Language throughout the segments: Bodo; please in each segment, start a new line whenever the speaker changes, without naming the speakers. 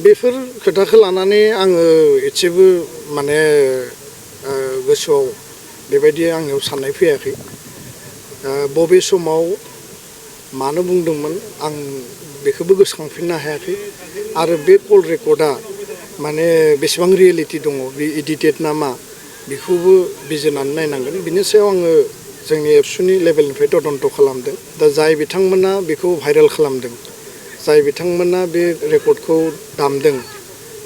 बेफोर खोथाखौ लानानै आङो एसेबो माने गोसोआव बेबायदि आंनियाव साननाय फैयाखै। बबे समाव मानो बुंदोंमोन आं बेखौबो गोसोखांफिननो हायाखै आरो बे कल रेकर्डआ माने बेसेबां रियेलिटि दङ, बे एडिटेड ना मा बेखौबो बिजिरनानै नायनांगोन। बिनि सायाव आङो जोंनि एबसुनि लेभेलनिफ्राय तदन्त खालामदों। दा जाय बिथांमोना बेखौ भाइरेल खालामदों, जाय बिथांमोना बे रेकर्डखौ दामदों,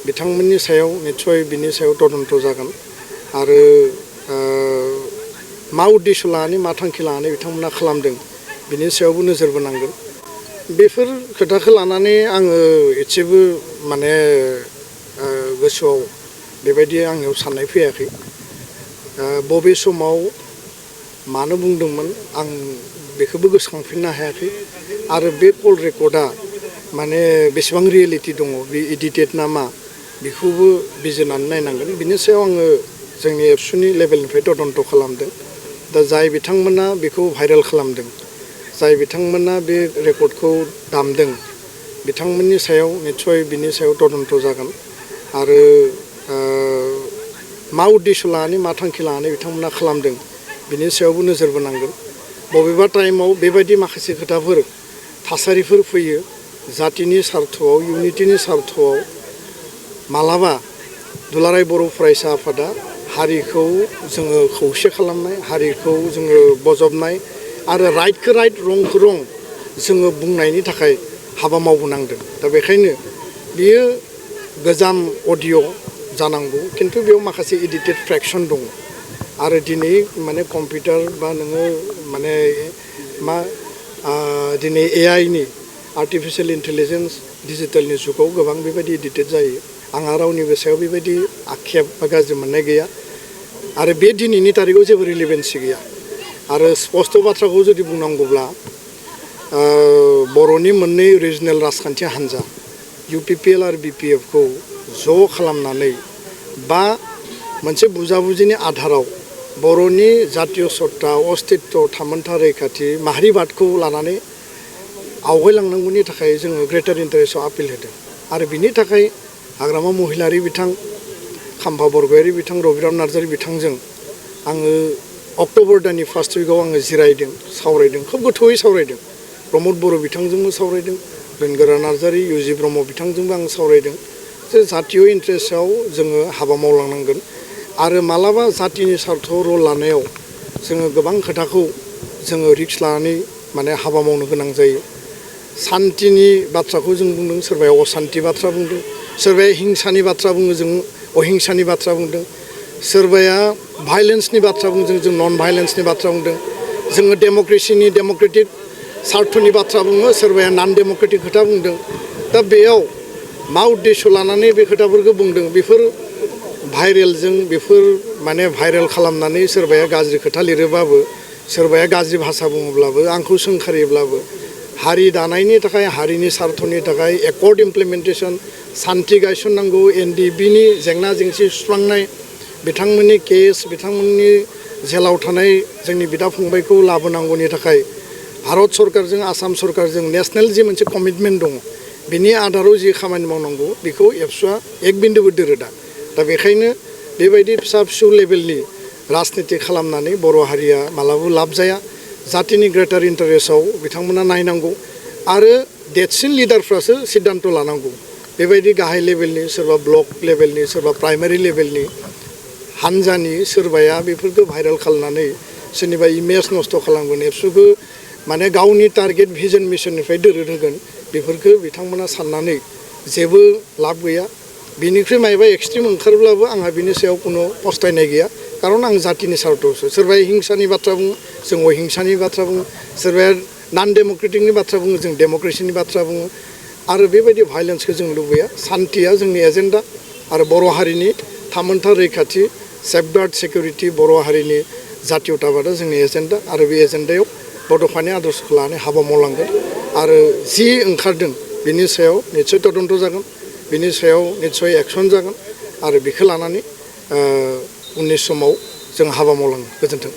बिथांमोननि सायाव निस्सय बिनि सायाव तदन्त जागोन आरो मा उद्देश्य लानानै मा थांखि लानानै बिथांमोना खालामदों बिनि सायावबो नोजोर बोनांगोन। बेफोर खोथाखौ लानानै आङो एसेबो माने गोसोआव बेबायदि आंनियाव साननाय फैयाखै। बबे समाव मानो बुंदोंमोन आं बेखौबो गोसोखांफिननो हायाखै आरो बे कल रेकर्डआ माने बेसेबां रियेलिटि दङ, बे एडिटेड ना मा बेखौबो बिजिरनानै नायनांगोन। बिनि सायाव आङो जोंनि एबसुनि लेभेलनिफ्राय तदन्त खालामदों। दा जाय बिथांमोना बेखौ भाइरेल खालामदों, जाय बिथांमोना बे रेकर्डखौ दामदों, बिथांमोननि सायाव निस्सय बिनि सायाव तदन्त जागोन आरो मा उद्देश्य लानानै मा थांखि लानानै बिथांमोना खालामदों बिनि सायावबो नोजोर बोनांगोन। बबेबा टाइमाव बेबायदि माखासे खोथाफोर थासारिफोर फैयो जातिनि सार्थआव, इउनिटिनि सार्थआव। मालाबा दुलाराय बर' फरायसा आफादा हारिखौ जोङो खौसे खालामनाय, हारिखौ जोङो बजबनाय आरो राइटखौ राइट, रंखौ रं जोङो बुंनायनि थाखाय हाबा मावबोनांदों। दा बेखायनो बियो गोजाम अडिअ' जानांगौ, खिन्थु बेयाव माखासे एडिटेड फ्रेक्सन दङ आरो दिनै माने कम्पिउटार बा नोङो माने मा दिनै AI नि आर्टिफिसियेल इन्टेलिजेन्स डिजिटेलनि जुगाव गोबां बेबायदि एडिटेड जायो। आंहा रावनिबो सायाव बेबायदि आक्षेप बा गाज्रि मोननाय गैया आरो बे दिनैनि तारिखाव जेबो रिलेभेन्सि गैया। आरो स्पष्ट बाथ्राखौ जुदि बुंनांगौब्ला बर'नि मोननै रिजनेल राजखान्थि हान्जा UPPL आरो BPF खौ ज' खालामनानै बा मोनसे बुजाबुजिनि आधाराव बर'नि जातीय सत्ता, अस्तित्व, थामोन्था रैखाथि, माहारिबादखौ लानानै आवगायलांनांगौनि थाखाय जोङो ग्रेटार इन्टारेस्टआव आपिल होदों आरो बिनि थाखाय हाग्रामा महिलारि बिथां, खाम्फा बरगयारि बिथां, रबिराम नार्जारि बिथांजों आङो अक्ट'बर दाननि फार्स्ट उइकआव आङो जिरायदों, सावरायदों, खोब गोथौयै सावरायदों। प्रमद बर' बिथांजोंबो सावरायदों, बेनगोरा नार्जारि, UG ब्रह्म बिथांजोंबो आं सावरायदों जे जातीय इन्टारेस्टआव जोङो हाबा मावलांनांगोन आरो मालाबा जातिनि सार्थआव रल लानायाव जोङो गोबां खोथाखौ जोङो रिक्स लानानै माने हाबा मावनो गोनां जायो। सान्तिनि बाथ्राखौ जों बुंदों, सोरबाया असान्ति बाथ्रा बुंदों, सोरबाया हिंसानि बाथ्रा बुङो, जों अहिंसानि बाथ्रा बुंदों, सोरबाया भाइलेन्सनि बाथ्रा बुंदों, जों नन भाइलेन्सनि बाथ्रा बुंदों, जोङो डेम'क्रेसिनि डेम'क्रेटिक सार्थनि बाथ्रा बुङो, सोरबाया नन डेम'क्रेटिक खोथा बुंदों। दा बेयाव मा उद्देश्य लानानै बे खोथाफोरखौ बुंदों, बेफोर भाइरेलजों बेफोर माने भाइरेल खालामनानै सोरबाया गाज्रि खोथा लिरोबाबो, सोरबाया गाज्रि भाषा बुङोब्लाबो, आंखौ सोंखारियोब्लाबो हारि दानायनि थाखाय, हारिनि सार्थनि थाखाय एकर्ड इमप्लिमेन्टेसन, सान्ति गायसननांगौ, NDB-नि जेंना जेंसि सुस्रांनाय, बिथांमोननि केस, बिथांमोननि जेलाव थानाय जोंनि बिदा फंबायखौ लाबोनांगौनि थाखाय भारत सरकारजों, आसाम सरकारजों नेसनेल जि मोनसे कमिटमेन्ट दङ, बिनि आधाराव जि खामानि मावनांगौ बेखौ एबसुआ एक बिन्दुबो दोरोदा। दा बेखायनो बेबायदि फिसा फिसौ लेभेलनि राजनिति खालामनानै बर' हारिया मालाबाबो लाब जाया। जातिनि ग्रेटार इन्टारेस्टआव बिथांमोना नायनांगौ आरो देरसिन लिडारफ्रासो सिद्धान्त लानांगौ। बेबायदि गाहाय लेभेलनि, सोरबा ब्लक लेभेलनि, सोरबा प्राइमारि लेभेलनि हान्जानि सोरबाया बेफोरखौ भाइरेल खालामनानै सोरनिबा इमेज नस्थ' खालामगोन, एबसुखौ माने गावनि टारगेट भिजन मिशननिफ्राय दोरोद होगोन, बेफोरखौ बिथांमोना साननानै जेबो लाब गैया। बिनिख्रुइ मायबा एक्सट्रिम ओंखारब्लाबो आंहा बिनि सायाव कुनु पस्थायनाय गैया, खारन आं जातिनि सार्थआवसो। सोरबाया हिंसानि बाथ्रा बुङो, जों अहिंसानि बाथ्रा बुङो, सोरबाया नन डेम'क्रेटिकनि बाथ्रा बुङो, जों डेम'क्रेसिनि बाथ्रा बुङो आरो बेबायदि भाइलेन्सखौ जों लुबैया। सान्तिया जोंनि एजेन्डा आरो बर' हारिनि थामोन्था रैखाथि, सेफगार्ड सिकिउरिटि, बर' हारिनि जातीयताबादा जोंनि एजेन्डा आरो बे एजेन्डायाव बड'फानि आदर्शखौ लानानै हाबा मावलांगोन आरो जि ओंखारदों बिनि सायाव निस्सय तदन्त जागोन, बिनि सायाव निस्सय एक्सन जागोन आरो बेखौ लानानै उननि समाव जों हाबा मावलांगोन। गोजोन्थों।